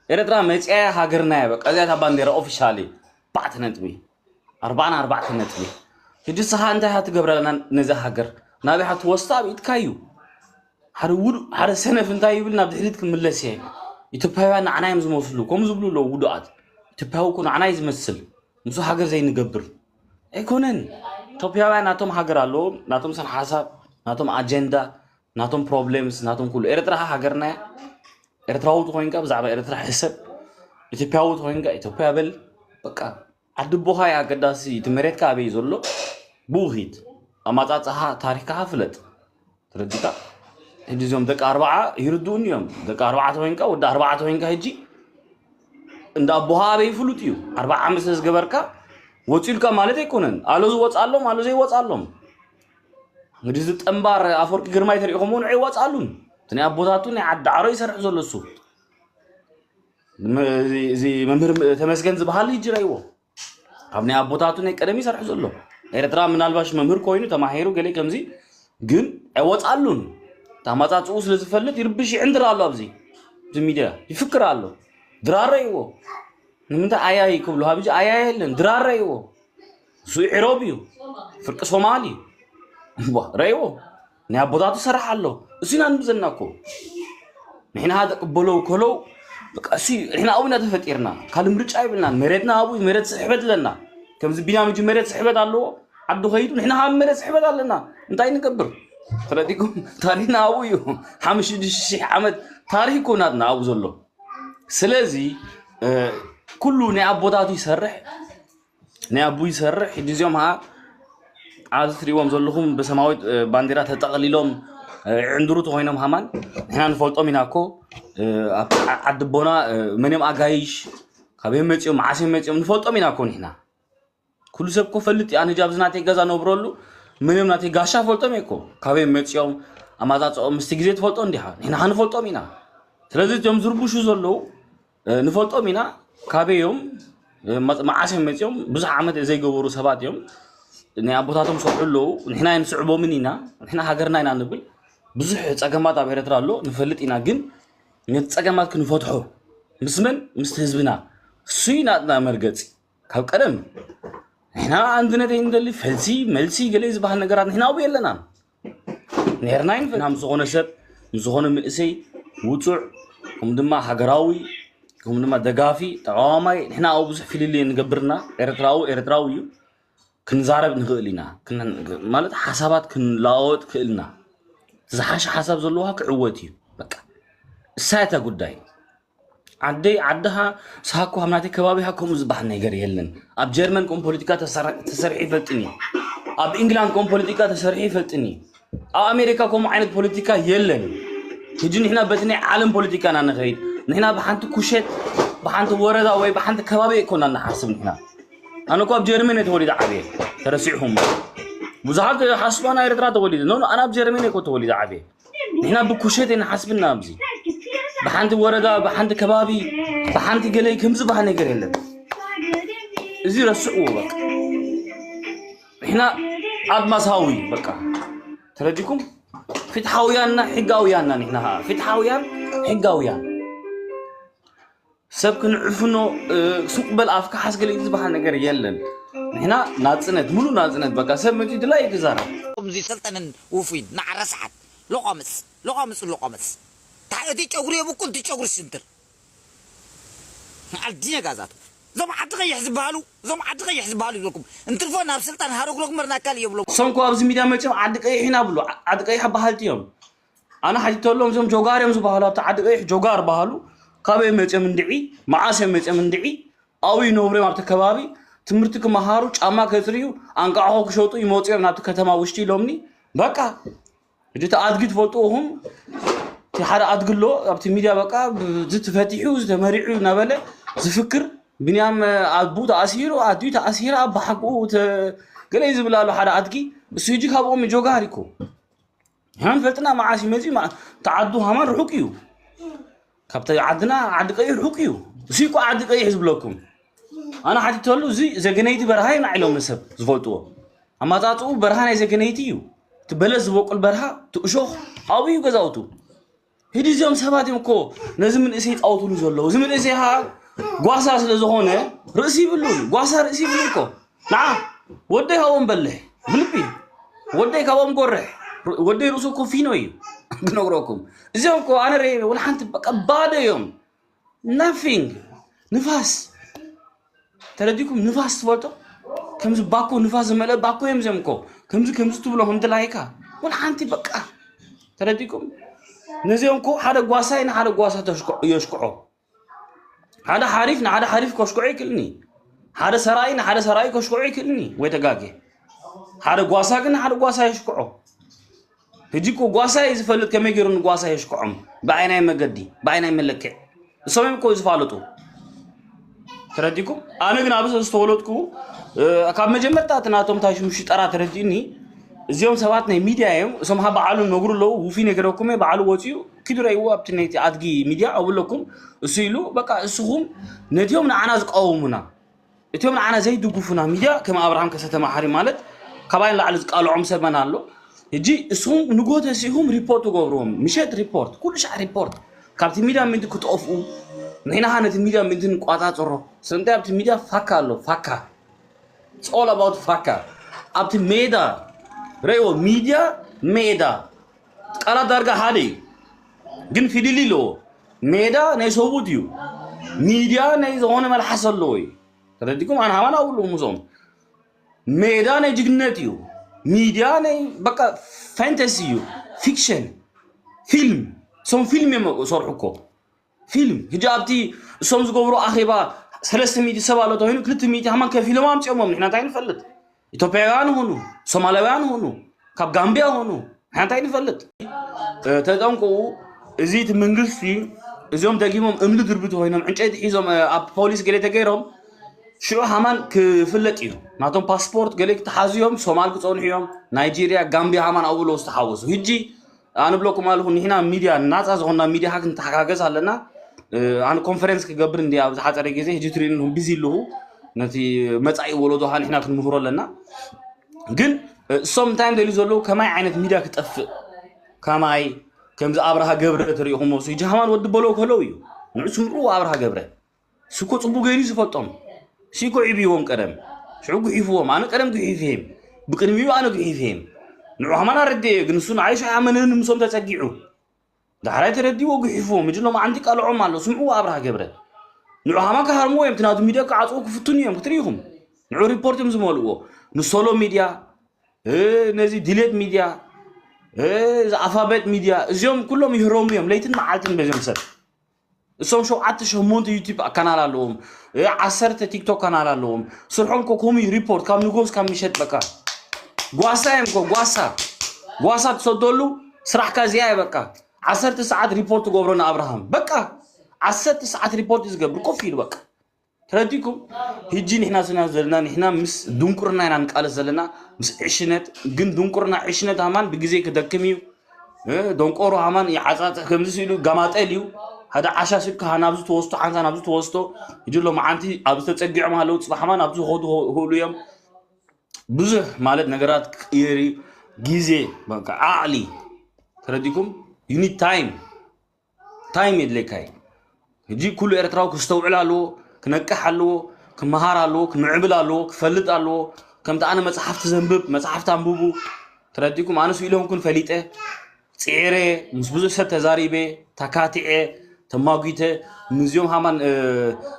ኤርትራ መፅያ ሃገርና እያ። በቃ እዚኣ እታ ባንዴራ ኦፊሻሊ ኣርባዕተ ነጥቢ ኣርባዕና ኣርባዕተ ነጥቢ። ሕጂ ስኻ እንታይ ኢኻ ትገብረልና ነዛ ሃገር? ናበይ ኢኻ ትወስዳ? ኣብ ኢድካ እዩ። ሓደ ውዱእ ሓደ ሰነፍ እንታይ ይብል ናብ ድሕሪት ክምለስ እየ። ኢትዮጵያውያን ንዓና እዮም ዝመስሉ ከምኡ ዝብሉ ኣለዉ ውዱኣት። ኢትዮጵያዊ እኮ ንዓና እዩ ዝመስል። ምስ ሃገር ዘይንገብር ኣይኮነን። ኢትዮጵያውያን ናቶም ሃገር ኣለዎም፣ ናቶም ስነ ሓሳብ፣ ናቶም ኣጀንዳ፣ ናቶም problems፣ ናቶም ኩሉ። ኤርትራ ሃገርና እያ። ኤርትራዊ ተኾይንካ ብዛዕባ ኤርትራ ሕሰብ፣ ኢትዮጵያዊ ተኾይንካ ኢትዮጵያ በል። በቃ ዓዲ ኣቦኻ እዩ ኣገዳሲ። እቲ መሬትካ ኣበይ ዘሎ ብኡ ኺድ። ኣማፃፅኣ ታሪክካ ፍለጥ። ተረዲካ? ሕጂ እዚኦም ደቂ ኣርባዓ ይርድኡኒ እዮም። ደቂ ኣርባዓ ተኾይንካ ወዲ ኣርባዓ ተኾይንካ ሕጂ እንዳ ኣቦኻ ኣበይ ፍሉጥ እዩ። ኣርባዓ ዓመት ስለ ዝገበርካ ወፂኡልካ ማለት ኣይኮነን። ኣሎ ዝወፅኣሎም ኣሎ ዘይወፅኣሎም። እንግዲህ እዚ ጠንባር ኣፈወርቂ ግርማይ ተሪኢኹምዎ ንዑ ይወፅኣሉን። እቲ ናይ ኣቦታቱ ናይ ዓዲ ዓሮ ይሰርሕ ዘሎ እሱ። እዚ መምህር ተመስገን ዝበሃል ይጅረይዎ ካብ ናይ ኣቦታቱ ናይ ቀደም ይሰርሕ ዘሎ። ኤርትራ ምናልባሽ መምህር ኮይኑ ተማሂሩ ገለ ከምዚ ግን ኣይወፃሉን። ታማፃፅኡ ስለ ዝፈልጥ ይርብሽ ይዕንድር ኣሎ ኣብዚ እዚ ሚድያ ይፍክር ኣሎ። ድራር ረይዎ ንምንታይ ኣያይ ክብሉ ሃብጂ ኣያይ የለን ድራር ረይዎ። እሱ ኢዕሮብ እዩ። ፍርቂ ሶማል እዩ። ረይዎ ናይ ኣቦታቱ ሰራሕ ኣሎ። እሱ ኢና ንብዘና እኮ ንሕና ሃደ ቅበለው ከለው በቃ እሱ ንሕና ኣብኡ ኢና ተፈጢርና። ካልእ ምርጫ ይብልናን። መሬትና ኣብኡ መሬት ስሕበት ኣለና። ከምዚ ቢንያም እጂ መሬት ስሕበት ኣለዎ። ዓዱ ከይዱ ንሕና ካብ መሬት ስሕበት ኣለና። እንታይ ንገብር? ፈለጢኩም ታሪክና ኣብኡ እዩ። ሓሙሽተ ሽዱሽተ ሽሕ ዓመት ታሪክ እኮ ናትና ኣብኡ ዘሎ። ስለዚ ኩሉ ናይ ኣቦታቱ ይሰርሕ ናይ ኣቡ ይሰርሕ ሕጂ እዚኦም ዓ ኣብዚ ትሪእዎም ዘለኹም ብሰማዊት ባንዲራ ተጠቕሊሎም ዕንድሩ ተኾይኖም ሃማን ንሕና ንፈልጦም ኢና እኮ። ዓዲ ኣቦና መን እዮም ኣጋይሽ፣ ካበይ መፂኦም፣ መዓስ እዮም መፂኦም ንፈልጦም ኢና እኮ ንሕና። ኩሉ ሰብ እኮ ፈልጥ እዩ። ኣነ ኣብዚ ናተይ ገዛ ነብረሉ መን እዮም ናተይ ጋሻ ፈልጦም እየ እኮ። ካበይ መፂኦም፣ ኣማፃፅኦም ምስቲ ግዜ ትፈልጦ እንዲኻ። ንሕና ንፈልጦም ኢና። ስለዚ እቶም ዝርብሹ ዘለዉ ንፈልጦም ኢና። ካበይ እዮም፣ መዓስ እዮም መፂኦም? ብዙሕ ዓመት ዘይገበሩ ሰባት እዮም። ናይ ኣቦታቶም ዝሰርሑ ኣለዉ። ንሕና ኣይንስዕቦምን ኢና። ንሕና ሃገርና ኢና ንብል። ብዙሕ ፀገማት ኣብ ኤርትራ ኣሎ ንፈልጥ ኢና። ግን ነቲ ፀገማት ክንፈትሖ ምስ መን? ምስቲ ህዝብና። እሱ እዩ ናትና መርገፂ። ካብ ቀደም ንሕና ኣንድነት ኣይንደሊ። ፈልሲ መልሲ ገለ ዝበሃል ነገራት ንሕና ኣብኡ የለናን። ነርና ይንፍና ምስ ዝኾነ ሰብ ምስ ዝኾነ መንእሰይ ውፁዕ ከም ድማ ሃገራዊ ከም ድማ ደጋፊ ተቃዋማይ ንሕና ኣብ ብዙሕ ፍልልይ ንገብርና። ኤርትራዊ ኤርትራዊ እዩ። ክንዛረብ ንኽእል ኢና። ማለት ሓሳባት ክንለዋወጥ ክእልና። ዝሓሸ ሓሳብ ዘለዋ ክዕወት እዩ። በቃ እሳ እታ ጉዳይ ዓደይ ዓድኻ ስሃኮ ኣብ ናተይ ከባቢኻ ከምኡ ዝበሃል ነገር የለን። ኣብ ጀርመን ከም ፖለቲካ ተሰርሒ ይፈልጥን እዩ። ኣብ ኢንግላንድ ከም ፖለቲካ ተሰርሒ ይፈልጥን እዩ። ኣብ ኣሜሪካ ከምኡ ዓይነት ፖለቲካ የለን። ሕጂ ንሕና በቲ ናይ ዓለም ፖለቲካ ኢና ንኸይድ። ንሕና ብሓንቲ ኩሸት ብሓንቲ ወረዳ ወይ ብሓንቲ ከባቢ ኣይኮና ንሓስብ ንሕና። ኣነ እኮ ኣብ ጀርመን እየ ተወሊደ ዓብየ። ተረሲዕኹም ብዙሓት ሓስቡ ኣነ ኤርትራ ተወሊደ። ኖ ኣነ ኣብ ጀርመን እኮ ተወሊደ ዓብየ። ንሕና ብኩሸት ንሓስብና ኣብዚ ብሓንቲ ወረዳ ብሓንቲ ከባቢ ብሓንቲ ገለይ ከም ዝበሃል ነገር የለን። እዚ ረስዕዎ በቃ። ንሕና ኣድማሳዊ በቃ ተረዲኩም ፍትሓውያንና ሕጋውያንና ንሕና ፍትሓውያን ሕጋውያን ሰብ ክንዕፍኖ ሱቅ በል ኣፍካ ሓስገለ ዝበሃል ነገር የለን። ንሕና ናጽነት ሙሉ ናጽነት በቃ ሰብ መጺ ድላይ ይዛረብ። እዞም ዝሰልጠንን ውፉይን ናዕረ ሰዓት ሎቋምጽ ሎቋምጽ ሎቋምጽ እቲ ጨጉሪ የብቁል እቲ ጨጉሪ ሽንትር ዓዲ ነጋዛት እዞም ዓዲ ቀይሕ ዝበሃሉ እዞም ዓዲ ቀይሕ ዝበሃሉ ይብለኩም እንትርፎ ናብ ስልጣን ሃረጉረጉ መርናካል የብሎም። እሶም እኮ ኣብዚ ሚድያ መጺኦም ዓዲ ቀይሕ ኢና ብሉ ዓዲ ቀይሕ በሃልቲ እዮም። ኣነ ሓቲተሎም እዞም ጆጋር እዮም ዝበሃሉ ኣብቲ ዓዲ ቀይሕ ጆጋር በሃሉ ካበይ መፅኦም እንድዒ መዓስ እዮም መፅኦም እንድዒ ኣብኡ ይነብሩ እዮም ኣብቲ ከባቢ ትምህርቲ ክመሃሩ ጫማ ከፅርዩ ኣንቃዕኾ ክሸጡ ይመፁ እዮም ናብቲ ከተማ ውሽጢ ኢሎምኒ በቃ እቲ ኣድጊ ትፈልጡ ኢኹም እቲ ሓደ ኣድጊ ኣሎ ኣብቲ ሚድያ በቃ እዚ ተፈቲሑ እዚ ተመሪዑ እናበለ ዝፍክር ብንያም ኣቡ ተኣሲሩ ኣድዩ ተኣሲራ ኣባሓቁ ገለ ዝብል ኣሎ ሓደ ኣድጊ እሱ ሕጂ ካብኦም ጆጋር ይኮ ንሕና ንፈልጥና መዓስ እዩ መፂኡ ተዓዱ ሃማን ርሑቅ እዩ ካብቲ ዓድና ዓዲ ቀይሕ ርሑቅ እዩ እሱ እኮ ዓዲ ቀይሕ ዝብለኩም ኣነ ሓቲተሉ እዚ ዘገነይቲ በረሃ እዩ ናዒሎም ሰብ ዝፈልጥዎ ኣማፃፅኡ በረሃ ናይ ዘገነይቲ እዩ እቲ በለስ ዝበቁል በረሃ እቲ እሾኽ ኣብኡ እዩ ገዛውቱ ሕጂ እዚኦም ሰባት እዮም እኮ ነዚ መንእሰይ ይፃወትሉ ዘለዉ። እዚ መንእሰይ ከዓ ጓሳ ስለ ዝኾነ ርእሲ ይብሉን፣ ጓሳ ርእሲ ይብሉን እኮ። ንዓ ወደይ ካብኦም በልሕ ብልቢ፣ ወደይ ካብኦም ጎርሕ፣ ወደይ ርእሱ እኮ ፊኖ እዩ ክነግረኩም። እዚኦም እኮ ኣነ ርኤ ወላ ሓንቲ በቃ ባዶ እዮም። Nothing። ንፋስ ተረዲኩም? ንፋስ ትፈልጦ? ከምዚ ባኮ ንፋስ ዝመልአ ባኮ እዮም እዚኦም እኮ። ከምዚ ከምዚ ትብሎ ከምዚ ላይካ ወላ ሓንቲ በቃ ተረዲኩም? ነዚኦም እኮ ሓደ ጓሳይ ንሓደ ጓሳ ተሽኮ- የሽክዖ። ሓደ ሓሪፍ ንሓደ ሓሪፍ ከሽክዖ ይክእልኒ። ሓደ ሰራይ ንሓደ ሰራይ ከሽክዖ ይክእልኒ። ወይ ተጋጌ ሓደ ጓሳ ግን ንሓደ ጓሳ የሽክዖ። ሕጂ እኮ ጓሳ እዩ ዝፈልጥ ከመይ ገይሩ ንጓሳ የሽክዖም ብኣይናይ መገዲ ብኣይናይ መለክዕ እሶም እዮም እኮ ዝፋለጡ። ተረዲኩም? ኣነ ግን ኣብዚ ዝተወለጥኩ ካብ መጀመርታ እቲ ናቶም ታሽሙሽ ጠራ ተረዲእኒ። እዚኦም ሰባት ናይ ሚድያ እዮም። እሶም ካ በዓሉ ነግሩ ኣለዉ። ውፊ ነገረኩም እየ በዓሉ ወፂኡ ኪዱ ረእይዎ ኣብቲ ነቲ ኣድጊ ሚድያ ኣብለኩም እሱ ኢሉ በቃ እስኹም ነቲኦም ንዓና ዝቃወሙና እቲኦም ንዓና ዘይድግፉና ሚድያ ከም ኣብርሃም ከሰተ መሓሪ ማለት ካባይ ንላዕሊ ዝቃልዖም ሰበን ኣሎ። ሕጂ እስኹም ንጎ ተሲኹም ሪፖርት ትገብርዎም ምሸት ሪፖርት ኩሉ ሻዕ ሪፖርት ካብቲ ሚድያ ምንዲ ክትጠፍኡ ንሕና ካ ነቲ ሚድያ ምንዲ ንቋፃፅሮ ስለምንታይ ኣብቲ ሚድያ ፋካ ኣሎ ፋካ it's all about ፋካ ኣብቲ ሜዳ ረእዎ ሚድያ ሜዳ ቃላት ዳርጋ ሓደ እዩ ግን ፊድሊ ኣለዎ ሜዳ ናይ ሰብኡት እዩ ሚድያ ናይ ዝኾነ መልሓስ ኣለዎ እዩ ተረዲኩም ኣነ ሃባና ኣብሉ ምስኦም ሜዳ ናይ ጅግነት እዩ ሚድያ ናይ በቃ ፋንታሲ እዩ ፊክሽን ፊልም እሶም ፊልም እዮም ሰርሑ እኮ ፊልም ሕጂ ኣብቲ እሶም ዝገብሩ ኣኼባ ሰለስተ ሚእቲ ሰብ ኣሎ ተኮይኑ ክልተ ሚእቲ ሃማን ከፊሎም ኣምፅኦሞም ንሕና እንታይ ንፈልጥ ኢትዮጵያውያን ሆኑ ሶማላውያን ሆኑ ካብ ጋምቢያ ሆኑ ንሕና እንታይ ንፈልጥ ተጠንቅቁ እዚ እቲ መንግስቲ እዚኦም ደጊሞም እምሊ ድርብቲ ኮይኖም ዕንጨይቲ ሒዞም ኣብ ፖሊስ ገለ ተገይሮም ሽዑ ሃማን ክፍለጥ እዩ ናቶም ፓስፖርት ገለ ክተሓዙ እዮም ሶማል ክፀንሑ እዮም ናይጄሪያ ጋምቢያ ሃማን ኣብኡ ኣለዉ ዝተሓወሱ ሕጂ ኣነ ብለኩም ኣለኹ ንሕና ሚድያ ናፃ ዝኾንና ሚድያ ካ ክንተሓጋገዝ ኣለና ኣነ ኮንፈረንስ ክገብር እንዲ ኣብ ዝሓፀረ ግዜ ሕጂ ትርእኒ ኣለኹም ቢዚ ኣለኹ ነቲ መፃኢ ወለዶ ካ ንሕና ክንምህሮ ኣለና ግን እሶም እንታይ ደልዩ ዘለዉ ከማይ ዓይነት ሚድያ ክጠፍእ ከማይ ከምዚ ኣብርሃ ገብረ ተሪኢኹሞ ሱ ጃህማን ወዲ በሎ ከለው እዩ ንዑ ስምዑ ኣብርሃ ገብረ ስኮ ፅቡቅ ገይሩ ዝፈልጦም ሲኮ ዒብዎም ቀደም ሽዑ ጉሒፍዎም ኣነ ቀደም ጉሒፍም ብቅድሚኡ ኣነ ጉሒፍም ንዑ ሃማን ኣረድየ ግን እሱ ንዓይ ሻይ ኣመንን ምሶም ተፀጊዑ ዳሕራይ ተረዲዎ ጉሒፍዎ ምጅ ሎማዓንቲ ቃልዖም ኣሎ ስምዕዎ ኣብርሃ ገብረ ንዑ ሃማ ክሃርምዎ እዮም ትናቱ ሚድያ ክዓፅዎ ክፍትኑ እዮም ክትርኢኹም ንዑ ሪፖርት እዮም ዝመልእዎ ንሶሎ ሚድያ ነዚ ዲሌት ሚድያ ዝኣፋበት ሚድያ እዚኦም ኩሎም ይህረሙ እዮም ለይትን መዓልትን በዚኦም ሰብ እሶም ሸውዓተ ሸሞንተ ዩቲብ ካናል ኣለዎም ዓሰርተ ቲክቶክ ካናል ኣለዎም ስርሖም ኮ ከምኡ ሪፖርት ካብ ንጎስ ካብ ምሸጥ በቃ ጓሳ እዮም ኮ ጓሳ ጓሳ ትሰደሉ ስራሕካ እዚኣ እየ በቃ ዓሰርተ ሰዓት ሪፖርት ትገብሮ ንኣብርሃም በቃ ዓሰርተ ሰዓት ሪፖርት እዩ ዝገብር ኮፍ ኢሉ በቃ ተረዲኩም ህጂ ንሕና ስና ዘለና ንሕና ምስ ድንቁርና ኢና ንቃለስ ዘለና ምስ ዕሽነት ግን ድንቁርና ዕሽነት ሃማን ብግዜ ክደክም እዩ ደንቆሮ ሃማን ይዓፃፅሕ ከምዚ ስኢሉ ጋማጠል እዩ ሓደ ዓሻ ስልካ ናብዚ ትወስቶ ሓንሳ ናብዚ ትወስቶ ህጂ ሎመዓንቲ ኣብዚ ተፀጊዖም ኣለዉ ፅባሕ ሃማን ኣብዚ ዝኸዱ ክእሉ እዮም ብዙሕ ማለት ነገራት ክቅየር እዩ ግዜ ዓቅሊ ተረዲኩም you need time time የድለካ እዩ ህጂ ኩሉ ኤርትራዊ ክስተውዕል ኣለዎ ክነቅሕ ኣለዎ ክመሃር ኣለዎ ክምዕብል ኣለዎ ክፈልጥ ኣለዎ ከምቲ ኣነ መፅሓፍቲ ዘንብብ መፅሓፍቲ ኣንብቡ ተረዲኩም ኣነ ስኢለንኩን ፈሊጠ ፅዒረ ምስ ብዙሕ ሰብ ተዛሪበ ተካቲዐ ተማጒተ ምስዚኦም ሃማን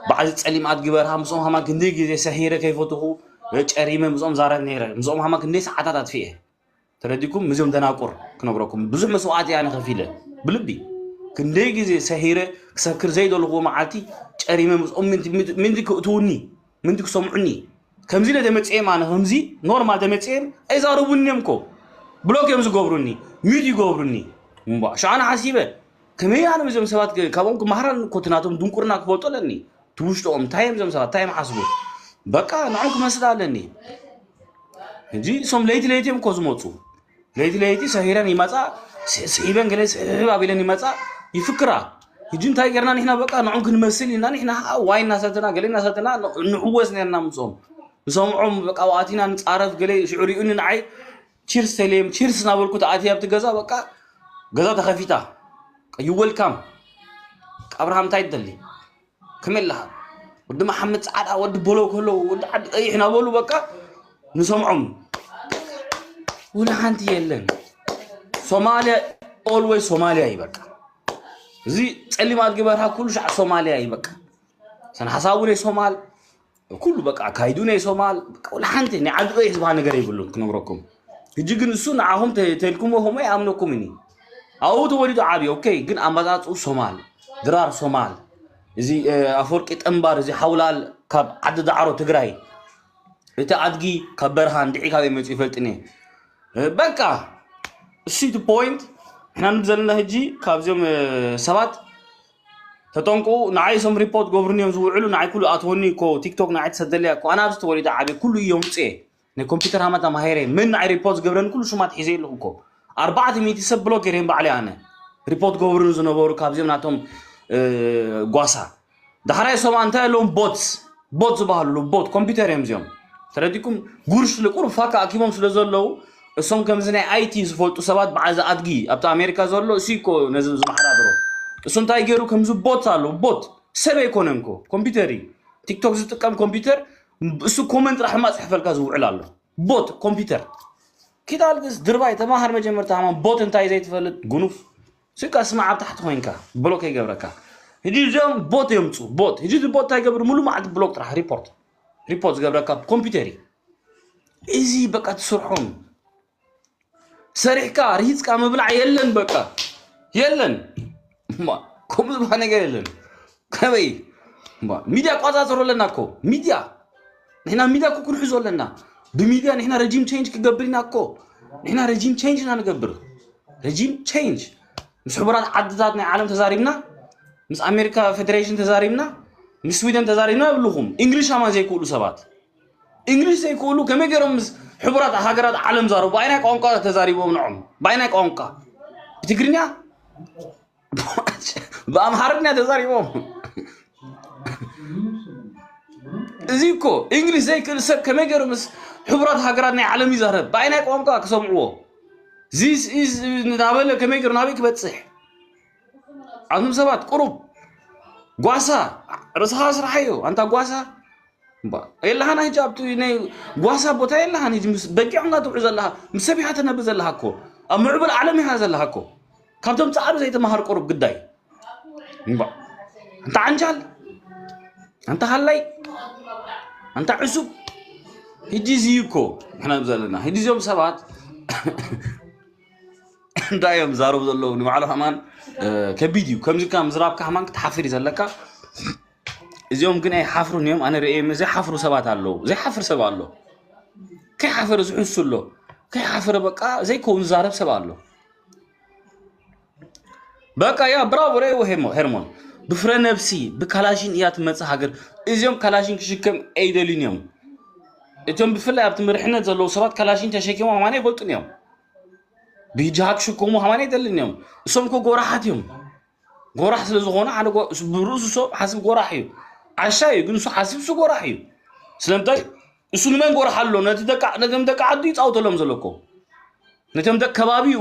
በዓዚ ፀሊም ኣድግበርሃ ምስኦም ሃማን ክንደይ ግዜ ሰሂረ ከይፈትኹ ጨሪመ ምስኦም ዛረብ ነይረ ምስኦም ሃማን ክንደይ ሰዓታት ኣጥፊኤ ተረዲኩም ምስዚኦም ደናቁር ክነግረኩም ብዙሕ መስዋዕቲ ኣነ ከፊለ ብልቢ ክንደይ ግዜ ሰሂረ ክሰክር ዘይደልኽዎ መዓልቲ ጨሪመ ምስኦም ምንቲ ክእትውኒ ምንቲ ክሰምዑኒ ከምዚ ኢለ ተመፅኤም ኣነ ከምዚ ኖርማል ተመፅኤም ኣይዛረቡኒ እዮም እኮ ብሎክ እዮም ዝገብሩኒ ሚዩት ይገብሩኒ እምቧ ሸዓነ ሓሲበ ከመይ ኣነ እዞም ሰባት ካብኦም ክመሃር ኣለኒ እኮ እቲ ናቶም ድንቁርና ክፈልጦ ኣለኒ እቲ ውሽጦም እንታይ እዮም እዞም ሰባት እንታይ እዮም ሓስቡ በቃ ንዖም ክመስል ኣለኒ ሕጂ እሶም ለይቲ ለይቲ እዮም እኮ ዝመፁ ለይቲ ለይቲ ሰሂረን ይመፃ ስሒበን ገለ ስሕብ ኣቢለን ይመፃ ይፍክራ ሕጂ እንታይ ገርና ንሕና በቃ ንዖም ክንመስል ኢልና ንሕና ዋይ እናሰተና ገለ እናሰተና ንዕወስ ነርና ምስኦም ንሰምዖም በቃ ዋኣቲና ንፃረፍ ገለ ሽዑ ሪኡኒ ንዓይ ቺርስ ተልዮም ቺርስ እናበልኩ ተኣትየ ኣብቲ ገዛ በቃ ገዛ ተኸፊታ you welcome። ኣብርሃም እንታይ ትደሊ? ከመይ ኣለኻ? ወዲ መሓመድ ፃዕዳ፣ ወዲ ቦሎ ከሎ፣ ወዲ ዓዲ ቀይሕ እናበሉ በቃ ንሰምዖም። ውላ ሓንቲ የለን። ሶማሊያ፣ always ሶማሊያ እዩ በቃ። እዚ ፀሊም ኣድጊ በርሃ ኩሉ ሻዕ ሶማሊያ እዩ በቃ። ሰን ሓሳቡ ናይ ሶማል፣ ኩሉ በቃ ኣካይዱ ናይ ሶማል፣ በቃ ውላ ሓንቲ ናይ ዓዲ ቀይሕ ዝበሃል ነገር የብሉን ክነግረኩም። ሕጂ ግን እሱ ንዓኹም ተ-፣ ተልኩሞ ሆሞ ይኣምነኩም እኒ። ኣብኡ ተወሊዱ ዓብዩ፣ ኦኬ፣ ግን ኣመጻጽኡ ሶማል፣ ድራር ሶማል፣ እዚ፣ እ፣ ኣፈወርቂ ጠንባር፣ እዚ ሓውላል ካብ ዓዲ ዳዕሮ ትግራይ፣ እቲ ኣድጊ ካብ በርሃ እንድዒ ካበይ መፂኡ ይፈልጥን እየ። እ፣ በቃ እሱ እቲ ፖይንት። ንሕና ንብል ዘለና ሕጂ ካብዚኦም፣ እ፣ ሰባት ተጠንቅቑ። ንዓይ እሶም ሪፖርት ገብሩኒ እዮም ዝውዕሉ። ንዓይ ኩሉ ኣትወኒ እኮ ቲክቶክ ንዓይ ትሰደለያ እኮ። ኣነ ኣብዚ ተወሊደ ዓብየ ኩሉ እዮም ውፅኤ። ናይ ኮምፒውተር ሃማ ተማሂረ። መን ንዓይ ሪፖርት ዝገብረኒ ኩሉ ሽማት ሒዘ ኣለኹ እኮ። ኣርባዕተ ሚእቲ ሰብ ብሎክ ገይረ ባዕለይ ኣነ። ሪፖርት ገብሩኒ ዝነበሩ ካብዚኦም ናቶም፣ እ፣ ጓሳ። ዳሕራይ እሶም እንታይ ኣለዎም? ቦትስ፣ ቦት ዝበሃሉ ቦት ኮምፒውተር እዮም እዚኦም። ተረዲኩም? ጉርሽ ስለ ቁሩብ ፋካ ኣኪቦም ስለ ዘለዉ እሶም ከምዚ ናይ ኣይቲ ዝፈልጡ ሰባት በዓል እዚ ኣድጊ ኣብቲ ኣሜሪካ ዘሎ እሱ እኮ ነዚ ዝመሓዳድሮ። እሱ እንታይ ገይሩ? ከምዚ ቦት ኣሎ፣ ቦት ሰብ ኣይኮነን እኮ ኮምፒውተር እዩ። ቲክቶክ ዝጥቀም ኮምፒውተር እሱ ኮመንት ጥራሕ ድማ ፅሕፈልካ ዝውዕል ኣሎ። ቦት ኮምፒውተር። ኪድ ኣልግስ ድርባይ ተማሃር መጀመርታ ሃማን ቦት እንታይ ዘይትፈልጥ ጉኑፍ። ስካ ስማዕ ኣብ ታሕቲ ኮይንካ ብሎክ ይገብረካ። ሕጂ እዚኦም ቦት የምፁ ቦት። ሕጂ እዚ ቦት እንታይ ገብር? ሙሉ መዓልቲ ብሎክ ጥራሕ ሪፖርት። ሪፖርት ዝገብረካ ኮምፒውተር እዩ። እዚ በቃ ትስርሖም። ሰሪሕካ ርሂፅካ ምብላዕ የለን በቃ። የለን። እማ፣ ከምኡ ዝበሃል ነገር የለን። ከመይ? እማ፣ ሚድያ ቋፃፅሮ ኣለና እኮ። ሚድያ። ንሕና ሚድያ እኮ ክንሕዞ ኣለና። ብሚድያ ንሕና ረጂም ቼንጅ ክገብር ኢና እኮ። ንሕና ረጂም ቼንጅ ኢና ንገብር። ረጂም ቼንጅ። ምስ ሕቡራት ዓድታት ናይ ዓለም ተዛሪብና፣ ምስ ኣሜሪካ ፌደሬሽን ተዛሪብና፣ ምስ ስዊደን ተዛሪብና ይብልኹም። እንግሊሽ ኣማ ዘይክእሉ ሰባት። እንግሊሽ ዘይክእሉ ከመይ ገይሮም ምስ ሕቡራት ሃገራት ዓለም ዛረቡ? ብኣይናይ ቋንቋ ተዛሪቦም ንዖም? ብኣይናይ ቋንቋ? ብትግርኛ? ብኣምሓርኛ ተዛሪቦም? እዚ እኮ እንግሊሽ ዘይክእል ሰብ ከመይ ገይሩ ምስ ሕቡራት ሃገራት ናይ ዓለም ይዛረብ? ብኣይናይ ቋንቋ ክሰምዕዎ? ዚስ ኢዝ እናበለ ከመይ ገይሩ ናበይ ክበጽሕ? ኣንቱም ሰባት ቁሩብ ጓሳ ርእስኻ ስርሓዮ። ኣንታ ጓሳ እምባ የለኻን ሕጂ ኣብቲ ናይ ጓሳ ቦታ የለኻን። ሕጂ ምስ በጊዕ እንዳ ትውዕ ዘለኻ፣ ምስ ሰብ ኢኻ ተነብር ዘለኻ እኮ። ኣብ ምዕቡል ዓለም ኢኻ ዘለኻ እኮ። ካብቶም ጻዕሩ ዘይተማሃር ቁሩብ ግዳይ። እምባ ኣንታ ዓንጃል፣ ኣንታ ሃላይ፣ ኣንታ ዕሱብ። ሕጂ እዚ እዩ እኮ ንሕና ዘለና። ሕጂ እዚኦም ሰባት እንታይ እዮም ዛረቡ ዘለዉ? ንባዕሉ ከማን፣ እ፣ ከቢድ እዩ። ከምዚ ኢልካ ምዝራብካ ከማን ክትሓፍር እዩ ዘለካ። እዚኦም ግን ኣይሓፍሩን እዮም። ኣነ ርእየ ዘይሓፍሩ ሰባት ኣለዉ። ዘይሓፍር ሰብ ኣሎ። ከይሓፈረ ዝሕሱ ኣሎ። ከይሓፈረ በቃ ዘይከውን ዝዛረብ ሰብ ኣሎ። በቃ ያ ብራቮ ረእይዎ ሄርሞ-፣ ሄርሞን። ብፍረ ነብሲ፣ ብካላሽን እያ ትመጽእ ሃገር። እዚኦም ካላሽን ክሽከም ኣይደልዩን እዮም። እቶም ብፍላይ ኣብቲ መሪሕነት ዘለዉ ሰባት ካላሽን ተሸኪሞም ከማን ኣይፈልጡን እዮም። ብጃሃ ክሽከሙ ከማን ኣይደልን እዮም። እሶም እኮ ጎራሓት እዮም። ጎራሕ ስለ ዝኾነ ሓደ ጎ-፣ ብርእሱ ሰብ ሓስብ ጎራሕ እዩ። ዓሻ እዩ፣ ግን እሱ ሓስብ እሱ ጎራሕ እዩ። ስለምንታይ? እሱ ንመን ጎራሕ ኣሎ? ነቲ ደቂ፣ ነቶም ደቂ ዓዱ ይጻወተሎም ዘሎ እኮ። ነቶም ደቂ ከባቢኡ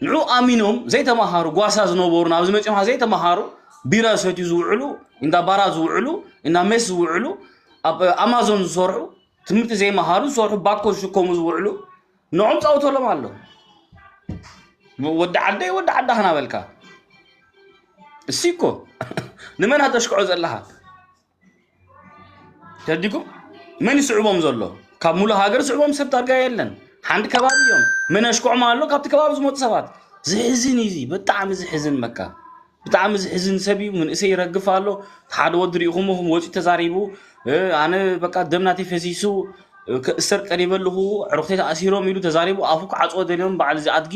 ንዑ ኣሚኖም ዘይተማሃሩ፣ ጓሳ ዝነበሩ፣ ናብዚ መጺኦም ዘይተማሃሩ፣ ቢራ ሰትዩ ዝውዕሉ፣ እንዳ ባራ ዝውዕሉ፣ እንዳ ሜስ ዝውዕሉ፣ ኣብ ኣማዞን ዝሰርሑ፣ ትምህርቲ ዘይመሃሩ ዝሰርሑ፣ ባኮ ዝሽከሙ ዝውዕሉ፣ ንዖም ጻውተሎም ኣሎ። ወዲ ዓደይ፣ ወዲ ዓዳ ክናበልካ። እሲ እኮ ንመን ኣተሽክዖ ዘለኻ? ተዲኩም መን ይስዕቦም ዘሎ? ካብ ሙሉ ሃገር ዝስዕቦም ሰብ ዳርጋ የለን። ሓንቲ ከባቢ እዮም። መን ኣሽክዖም ኣሎ? ካብቲ ከባቢ ዝመጡ ሰባት። ዝሕዝን እዩ እዚ፣ ብጣዕሚ ዝሕዝን በቃ። ብጣዕሚ ዝሕዝን ሰብ እዩ። መንእሰይ ይረግፍ ኣሎ። ሓደ ወዲ ርኢኹም ኢኹም ወፂኡ ተዛሪቡ፣ "እ፣ ኣነ በቃ ደም ናተይ ፈሲሱ፣ እ፣ ክእሰር ቀሪበ ኣለኹ፣ ዕርኽተይ ተኣሲሮም" ኢሉ ተዛሪቡ፣ ኣፉ ክዓፅዎ ደልዮም በዓል እዚ ኣድጊ።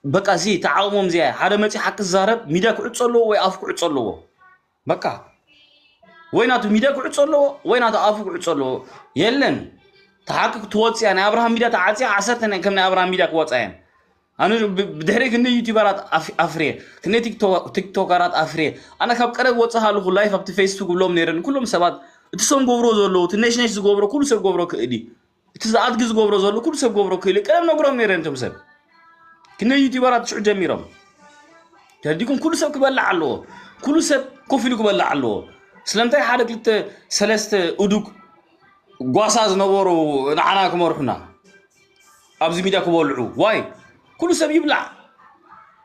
በቃ እዚ ተዓቕሞም እዚ ሓደ መፂ ሓቂ ዝዛረብ ሚድያ ክዕፆ ኣለዎ ወይ ኣፉ ክዕፆ ኣለዎ። በቃ ወይ ናቱ ሚድያ ክዕፆ ኣለዎ ወይ ናቱ ኣፉ ክዕፆ ኣለዎ። የለን ተሓቂ ክትወፅያ ናይ ኣብርሃም ሚድያ ተዓፅያ ዓሰርተ ናይ ከም ናይ ኣብርሃም ሚድያ ክወፃ እየን። ኣነ ብ-፣ ብድሕሪ ክንደይ ዩቲዩበራት ኣፍ-፣ ኣፍርየ፣ ክንደይ ቲክቶ-፣ ቲክቶከራት ኣፍርየ። ኣነ ካብ ቀረብ ወፅእ ኣለኹ ላይፍ ኣብቲ ፌስቡክ ብሎም ነይረን ኩሎም ሰባት እቲ ሰም ገብሮ ዘለዉ እቲ ነሽነሽ ዝገብሮ ኩሉ ሰብ ገብሮ ክእል እዩ። እቲ ዝኣድጊ ዝገብሮ ዘሎ ኩሉ ሰብ ገብሮ ክእል እዩ። ቀደም ነግሮም ነይረ ነቶም ሰብ። ክንደይ ዩቲዩበራት ሽዑ ጀሚሮም። ተረዲኩም? ኩሉ ሰብ ክበላዕ ኣለዎ። ኩሉ ሰብ ኮፍ ኢሉ ክበላዕ ኣለዎ። ስለምንታይ ሓደ ክልተ ሰለስተ እዱግ ጓሳ ዝነበሩ ንዓና ክመርሑና ኣብዚ ሚድያ ክበልዑ? ዋይ፣ ኩሉ ሰብ ይብላዕ።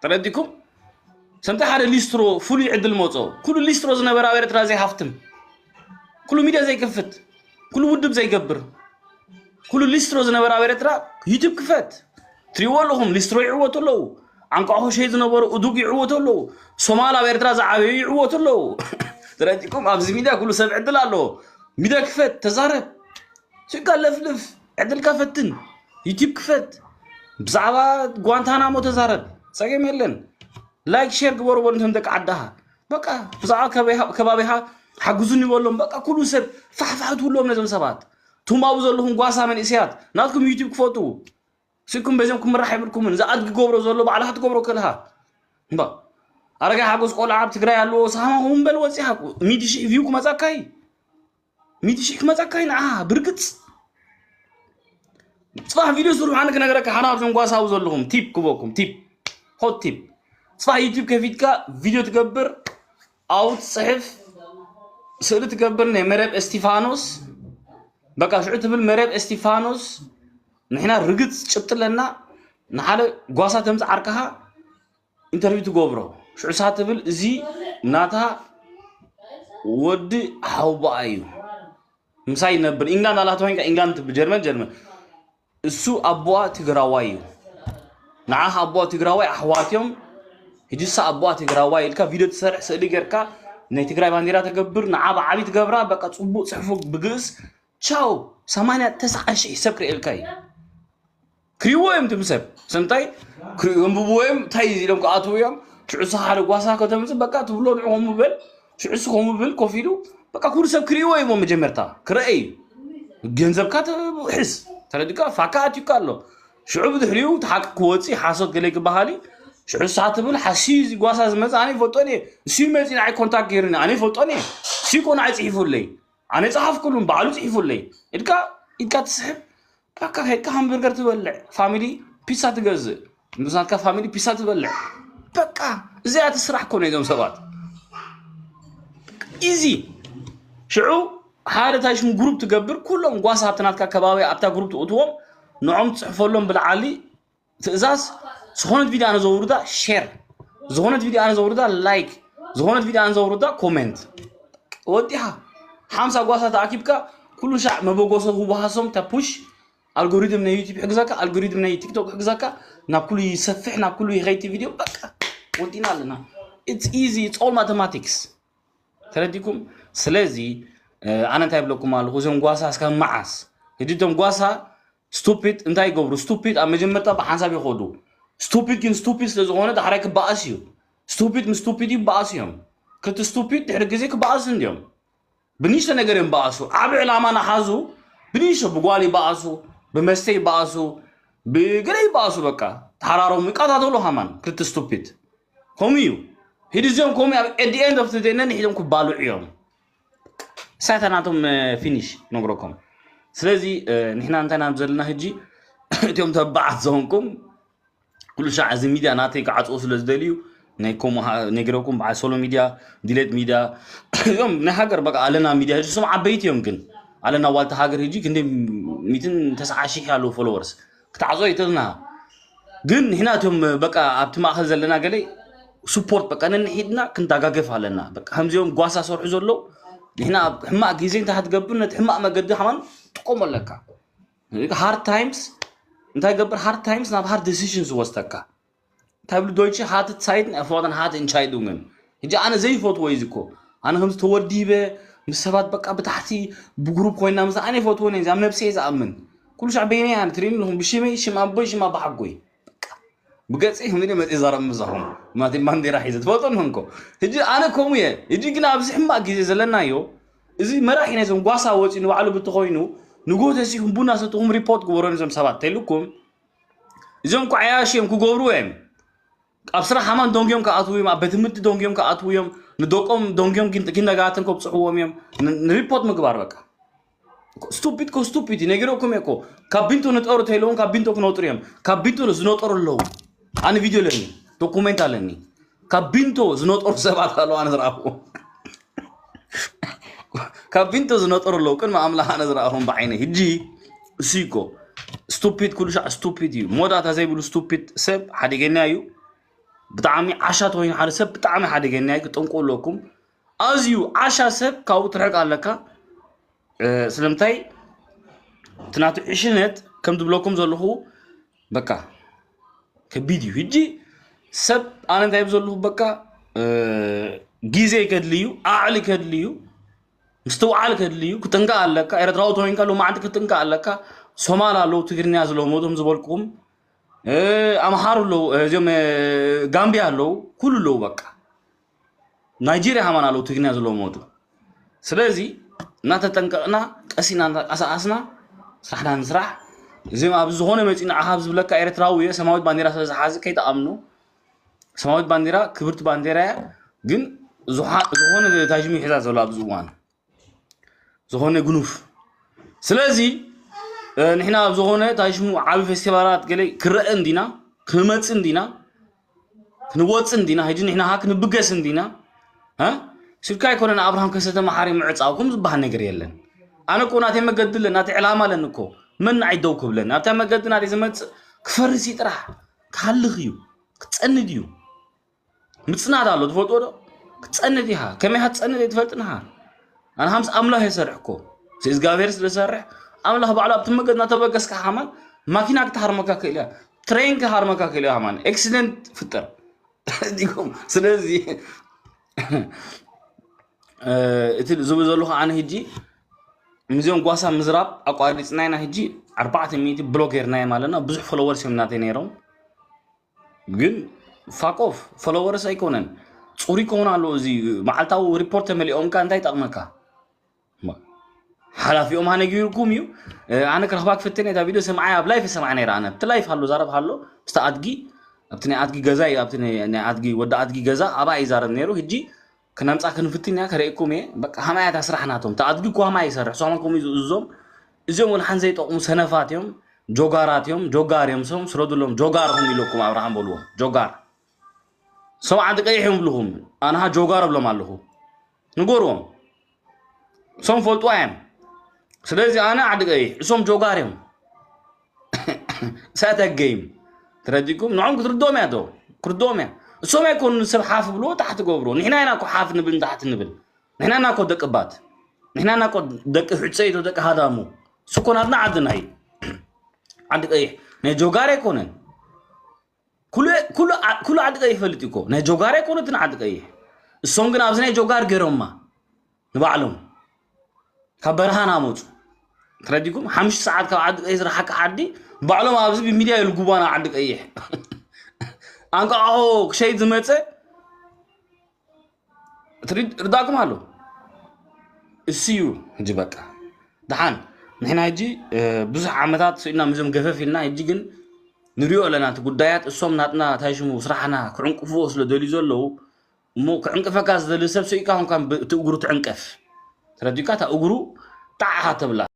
ተረዲኩም? ሰምታ ሓደ ሊስትሮ ፍሉይ ዕድል መጾ። ኩሉ ሊስትሮ ዝነበረ ኣብ ኤርትራ ዘይሃፍትም፣ ኩሉ ሚድያ ዘይከፍት፣ ኩሉ ውድብ ዘይገብር፣ ኩሉ ሊስትሮ ዝነበረ ኣብ ኤርትራ ዩቲብ ክፈት። ትሪእዎ ኣለኹም፣ ሊስትሮ ይዕወቱ ኣለዉ። ዓንቋ ሆሸይ ዝነበሩ እዱግ ይዕወቱ ኣለዉ። ሶማል ኣብ ኤርትራ ዝዓበዩ ይዕወቱ ኣለዉ። ተረዲኩም? ኣብዚ ሚድያ ኩሉ ሰብ ዕድል ኣለዎ። ሚድያ ክፈት፣ ተዛረብ። ስጋ ለፍልፍ፣ ዕድልካ ፈትን። ዩቲብ ክፈት። ብዛዕባ ጓንታናሞ ተዛረብ። ጸገም የለን። ላይክ ሼር ግበሩ በሉ እንቶም ደቂ ዓድኻ። በቃ ብዛዕባ ከባቢኻ ሓግዙኒ በሎም። በቃ ኩሉ ሰብ ፋሕፋሕ ትብሎም ነዞም ሰባት። ቱም ኣብኡ ዘለኹም ጓሳ መንእሰያት ናትኩም ዩቲብ ክፈቱ። ስኩም በዚኦም ክምራሕ የብልኩምን። ዝኣድጊ ገብሮ ዘሎ ባዕልኻ ትገብሮ ከልኻ እምባ ኣረጋይ ሓጎስ ቆልዓ ኣብ ትግራይ ኣለዎ። ሳማ ኹም በል ወፂኻ ሚድ ሽሕ ቪው ክመፃካይ ሚድ ሽሕ ክመፃካይ ንዓ ብርግፅ ፅባሕ ቪድዮ ስርሑ። ኣነ ክነግረካ ሓና ኣብዞም ጓሳዊ ዘለኹም ቲፕ ክበኩም ቲፕ ሆት ቲፕ። ፅባሕ ዩቲብ ከፊትካ ቪድዮ ትገብር፣ ኣው ትፅሕፍ፣ ስእሊ ትገብር ናይ መረብ እስቲፋኖስ። በቃ ሽዑ ትብል መረብ እስቲፋኖስ ንሕና ርግፅ ጭብጢ ኣለና። ንሓደ ጓሳ ተምፅእ ዓርክኻ ኢንተርቪው ትገብሮ። ሽዑ እሳ ትብል እዚ ናታ ወዲ ሓውቦኣ እዩ። ምሳይ ይነብር። ኢንግላንድ ኣላቶ ኮይንካ ኢንግላንድ ትብል፣ ጀርመን ጀርመን። እሱ ኣቦኣ ትግራዋይ እዩ። ንዓ ኣቦኣ ትግራዋይ ኣሕዋት እዮም። ሕጂ እሳ ኣቦኣ ትግራዋይ ኢልካ ቪድዮ ትሰርሕ፣ ስእሊ ጌርካ ናይ ትግራይ ባንዲራ ተገብር፣ ንዓ ብዓቢ ትገብራ። በቃ ጽቡቅ ጽሕፉ ብግእዝ። ቻው። ሰማንያ ተስዓ ሺሕ ሰብ ክርእየልካ እዩ። ክሪእዎ እዮም ትም ሰብ ሰምታይ ክሪእዎ፣ ኣንብብዎ እዮም። እንታይ ኢሎም ክኣትዉ እዮም? ሽዑ እሱ ሓደ ጓሳ ከተምፅእ በቃ ትብሎ ንዑ ከምኡ በል። ሽዑ እሱ ከምኡ ብል ኮፍ ኢሉ በቃ ኩሉ ሰብ ክሪእዎ እዮም። መጀመርታ ክረአ እዩ። ገንዘብካ ትሕዝ ተረዲካ ፋካ ኣትዩካ ኣሎ። ሽዑ ብድሕሪኡ እቲ ሓቂ ክወፅእ ሓሶት ገለ ክበሃል እዩ። ሽዑ እሳ ትብል ሓስዩ እዚ ጓሳ ዝመፅእ ኣነ ይፈልጦን እየ። እሱ ይመፅእ ንዓይ ኮንታክት ገይሩኒ ኣነ ይፈልጦን እየ። እሱ ይኮ ንዓይ ፅሒፉለይ ኣነ ፀሓፍኩሉን ባዕሉ ፅሒፉለይ። ኢድካ ኢድካ ትስሕብ በቃ ከይድካ ሃምበርገር ትበልዕ፣ ፋሚሊ ፒሳ ትገዝእ፣ ምስ ናትካ ፋሚሊ ፒሳ ትበልዕ። በቃ እዚኣ ትስራሕ እኮ ነዞም ሰባት ኢዚ። ሽዑ ሓደ ታይ ሽሙ ግሩፕ ትገብር፣ ኩሎም ጓሳ ኣብቲ ናትካ ከባቢ ኣብታ ግሩፕ ትእትዎም፣ ንዖም ትፅሕፈሎም ብልዓሊ ትእዛዝ። ዝኾነት ቪድዮ ኣነ ዘውርዳ ሼር፣ ዝኾነት ቪድዮ ኣነ ዘውርዳ ላይክ፣ ዝኾነት ቪድዮ ኣነ ዘውርዳ ኮሜንት። ወዲኻ ሓምሳ ጓሳ ተኣኪብካ ኩሉ ሻዕ መበገሶ ክወሃሶም ተፑሽ ኣልጎሪድም ናይ ዩቲብ ሕግዛካ፣ ኣልጎሪድም ናይ ቲክቶክ ሕግዛካ፣ ናብ ኩሉ ይሰፍሕ፣ ናብ ኩሉ ይኸይቲ ቪድዮ። በቃ ወዲና ኣለና። It's easy, it's all mathematics። ተረዲኩም? ስለዚ ኣነ እንታይ ብለኩም ኣለኹ፣ እዞም ጓሳ እስካብ መዓስ? ሕጂ እቶም ጓሳ ስቱፒድ እንታይ ይገብሩ? ስቱፒድ ኣብ መጀመርታ ብሓንሳብ ይኸዱ። ስቱፒድ ግን ስቱፒድ ስለ ዝኾነ ዳሕራይ ክበኣስ እዩ። ስቱፒድ ምስ ስቱፒድ ይበኣሱ እዮም። ክልተ ስቱፒድ ድሕሪ ግዜ ክበኣሱ እንዲዮም። ብንሽተ ነገር እዮም በኣሱ። ዓቢ ዕላማ ናሓዙ ብንሽቶ ብጓል ይበኣሱ፣ ብመስተ ይበኣሱ፣ ብገለ ይበኣሱ። በቃ ተሓራሮም ይቃታተሉ ሃማን ክልተ ስቱፒድ። ከምኡ እዩ። ሂድ እዚኦም ከምኡ ኣብ at the end of the day ነንሒዶም ክባልዑ እዮም። ሳታ ናቶም ፊኒሽ ነግረኩም። ስለዚ ንሕና እንታይ ናብ ዘለና ሕጂ እቲኦም ተባዓት ዝኾንኩም ኩሉ ሻዕ እዚ ሚድያ ናተይ ክዓፅዎ ስለ ዝደልዩ ናይ ከምኡ ነግረኩም በዓል ሶሎ ሚድያ ዲሌት ሚድያ እዞም ናይ ሃገር በቃ ኣለና ሚድያ ሕጂ እሶም ዓበይቲ እዮም ግን ኣለና ዋልታ ሃገር ሕጂ ክንደይ ሚትን ተስዓ ሺሕ ኣለዉ ፎሎወርስ ክትዓፅዎ ይትልና ግን ንሕና እቶም በቃ ኣብቲ ማእኸል ዘለና ገለ ስፖርት በቃ ነንሒድና ክንዳጋገፍ ኣለና። በቃ ከምዚኦም ጓሳ ሰርሑ ዘለዉ ንሕና ኣብ ሕማቅ ግዜ እንታይ ክትገብር ነቲ ሕማቅ መገዲ ከማን ትቆሞ ኣለካ። Hard times እንታይ ገብር hard times ናብ hard decisions ዝወስደካ እንታይ ብሉ ዶይቺ harte Zeiten erfordern harte Entscheidungen። ሕጂ ኣነ ዘይፈትዎ እዩ እኮ ኣነ ከምዚ ተወዲበ ምስ ሰባት በቃ ብታሕቲ ብግሩፕ ኮይና ምስ ኣነ ይፈትዎ ነዚ ኣብ ነብሰ ዝኣምን ኩሉ ሻዕ በይነይ ኣነ ትሪኒ ኣለኹም ብሽመይ ሽም ኣቦይ ሽም ኣባሓጎይ ብገፂ ህምኒ መፂ ዛረብ ምዛኹም ማቲ ባንዴራ ሒዘ ትፈልጦ ንህንኮ ሕጂ ኣነ ከምኡ እየ። ሕጂ ግን ኣብዚ ሕማቅ ግዜ ዘለናዮ እዚ መራሒ ናይዞም ጓሳ ወፂኡ ንባዕሉ ብትኮይኑ ንጎ ተሲኹም ቡና ሰትኹም ሪፖርት ግበሮ ነዞም ሰባት ተልኩም እዚኦም እኮ ዓያሽ እዮም ክገብሩ እዮም። ኣብ ስራሕ ሃማን ደንጉዮም ክኣትዉ እዮም ኣብ ቤት ትምህርቲ ደንጉዮም ክኣትዉ እዮም። ንደቆም ደንጉዮም ኪንደጋተን ከብፅሕዎም እዮም። ንሪፖርት ምግባር በቃ ስቱፒድ ኮ ስቱፒድ ነጊረኩም እኮ ካብ ቢንቶ ንጠሩ ተይለዎም ካብ ቢንቶ ክነጥሩ እዮም። ካብ ቢንቶ ዝነጠሩ ኣለዉ። ኣነ ቪድዮ ኣለኒ ዶኩሜንት ኣለኒ። ካብ ቢንቶ ዝነጠሩ ሰባት ኣለዉ ኣነ ዝረኣኹ። ካብ ቢንቶ ዝነጠሩ ኣለዉ ቅድሚ ኣምላኽ ኣነ ዝረኣኹም ብዓይነይ። ሕጂ እሱ እኮ ስቱፒድ ኩሉ ሻዕ ስቱፒድ እዩ። ሞዳታ ዘይብሉ ስቱፒድ ሰብ ሓደገኛ እዩ። ብጣዕሚ ዓሻ ተኮይኑ ሓደ ሰብ ብጣዕሚ ሓደገኛ እዩ። ክጠንቁ ኣለኩም። ኣዝዩ ዓሻ ሰብ ካብኡ ትርሕቅ ኣለካ። ስለምንታይ እቲ ናቱ ዕሽነት ከም ዝብለኩም ዘለኹ በቃ ከቢድ እዩ። ሕጂ ሰብ ኣነ እንታይ ብዘለኹ በቃ ግዜ ከድሊ እዩ፣ ዓዕሊ ከድሊ እዩ፣ ምስትውዓል ከድሊ እዩ። ክጥንቀቕ ኣለካ። ኤርትራዊ ተኮይንካ ሎማዓንቲ ክጥንቀቕ ኣለካ። ሶማል ኣለዉ ትግርኛ ዝለመዶም ዝበልኩም፣ ኣምሓሩ ኣለዉ፣ እዚኦም ጋምቢያ ኣለዉ፣ ኩሉ ኣለዉ በቃ። ናይጄርያ ሃማን ኣለዉ ትግርኛ ዝለመዱ። ስለዚ እናተጠንቀቕና ቀሲና እናተንቀሳቐስና ስራሕና ንስራሕ። እዚኦም ኣብ ዝኾነ መፂኡ ንዓኻ ኣብ ዝብለካ ኤርትራዊ እየ ሰማያዊት ባንዲራ ስለ ዝሓዘ ከይትኣምኑ። ሰማያዊት ባንዲራ ክብርቲ ባንዲራ እያ። ግን ዝኾነ ታሽሙ ይሕዛ ዘሎ ኣብዚ እዋን ዝኾነ ግኑፍ። ስለዚ ንሕና ኣብ ዝኾነ ታሽሙ ዓቢ ፌስቲቫላት ገለ ክረአ እንዲና ክንመጽእ እንዲና ክንወጽእ እንዲና ሕጂ ንሕና ካ ክንብገስ እንዲና። ስልካ ኣይኮነን ኣብርሃም ከሰተ መሓሪ ምዕጻው ከም ዝበሃል ነገር የለን። ኣነ እኮ ናተይ መገዲ ኣለን ናተይ ዕላማ ኣለን እኮ። መን ንዓይ ደው ክብለኒ ኣብታ መገዲ ናተይ ዝመጽእ ክፈርስ እዩ ጥራሕ። ክሃልኽ እዩ። ክጸንድ እዩ። ምጽናት ኣሎ ትፈልጥዎ ዶ? ክትጸንት ኢኻ። ከመይ ኢኻ ትጸንት ኣይትፈልጥን ኢኻ። ኣነ ሃምስ ኣምላኽ የሰርሕ እኮ። እግዚኣብሔር ስለ ዝሰርሕ ኣምላኽ ባዕሉ ኣብቲ መገድ እናተበገስካ ሃማን ማኪና ክትሃርመካ ክእል እያ። ትሬን ክሃርመካ ክእል እያ ሃማን። ኤክሲደንት ፍጠር። ዲኩም ስለዚ እቲ ዝብል ዘለኹ ኣነ ሕጂ ምስዚኦም ጓሳ ምዝራብ ኣቋሪፅና ኢና። ሕጂ ኣርባዕተ ሚእቲ ብሎክ ጌርናዮም ኣለና። ብዙሕ ፎሎወርስ እዮም ናተይ ነይሮም። ግን ፋቆፍ ፎሎወርስ ኣይኮነን ፅሩይ ከሆን ኣለዎ። እዚ መዓልታዊ ሪፖርት ተመሊኦምካ እንታይ ይጠቕመካ? ሓላፊኦም ኣነ ገይርኩም እዩ። ኣነ ክረኽባ ክፍትን እታ ቪድዮ ሰምዓይ ኣብ ላይፍ ሰምዓ ነይረ ኣነ ኣብቲ ላይፍ ሃሎ ዛረብ ሃሎ ምስቲ ኣድጊ ኣብቲ ናይ ኣድጊ ገዛ እዩ ኣብቲ ናይ ኣድጊ ወዲ ኣድጊ ገዛ ኣብኣ ይዛረብ ነይሩ። ሕጂ ክነምፃ ክንፍትን ኢና ከርእየኩም እየ። በቃ ሃማያታ ስራሕ ናቶም ተኣድጊ እኮ ሃማ ይሰርሕ ሶማ ከምኡ ዝእዞም እዚኦም ወላ ሓን ዘይጠቕሙ ሰነፋት እዮም። ጆጋራት እዮም። ጆጋር እዮም ሶም ስረዱሎም ጆጋርኹም ኢለኩም ኣብርሃም በልዎም ጆጋር። ሶም ዓዲ ቀይሕ እዮም ብልኹም ኣንሃ ጆጋር እብሎም ኣለኹ። ንጎርዎም ሶም ፈልጡ እዮም። ስለዚ ኣነ ዓዲ ቀይሕ እሶም ጆጋር እዮም። እሳተ ገይም ተረዲኩም ንዖም ክትርድኦም እያ ዶ? ክርድኦም እያ። እሶም ኣይኮኑ ሰብ ሓፍ ብልዎ ታሕቲ ገብርዎ ንሕና ኢና እኮ ሓፍ ንብል ንታሕቲ ንብል። ንሕና ኢና እኮ ደቂ ባት ንሕና ኢና እኮ ደቂ ሕፀይቶ ደቂ ሃዳሙ። እሱ እኮ ናትና ዓድና እዩ። ዓዲ ቀይሕ ናይ ጆጋር ኣይኮነን። ኩሉ ዓዲ ቀይሕ ይፈልጥ እኮ ናይ ጆጋር ኣይኮነትን ዓዲ ቀይሕ። እሶም ግን ኣብዚ ናይ ጆጋር ገይሮማ ንባዕሎም ካብ በረሃ ናመፁ ተረዲኩም ሓሙሽተ ሰዓት ካብ ዓዲ ቀይሕ ዝረሓቀ ዓዲ ባዕሎም ኣብዚ ብሚድያ ይልጉባና ዓዲ ቀይሕ። ኣንቃቆ ክሸይድ ዝመፀ ርዳኩም ኣሎ። እሱ እዩ ሕጂ በቃ ደሓን ንሕና ሕጂ ብዙሕ ዓመታት ስኢና ምዞም ገፈፍ ኢልና ሕጂ ግን ንሪኦ ኣለና እቲ ጉዳያት እሶም ናትና እንታይ ሽሙ ስራሕና ክዕንቅፍዎ ስለ ደልዩ ዘለዉ እሞ ክዕንቅፈካ ዝደሊ ሰብ ስኢካ ኮንካ እቲ እግሩ ትዕንቀፍ ተረዲካ እታ እግሩ ጣዕኻ ተብላ።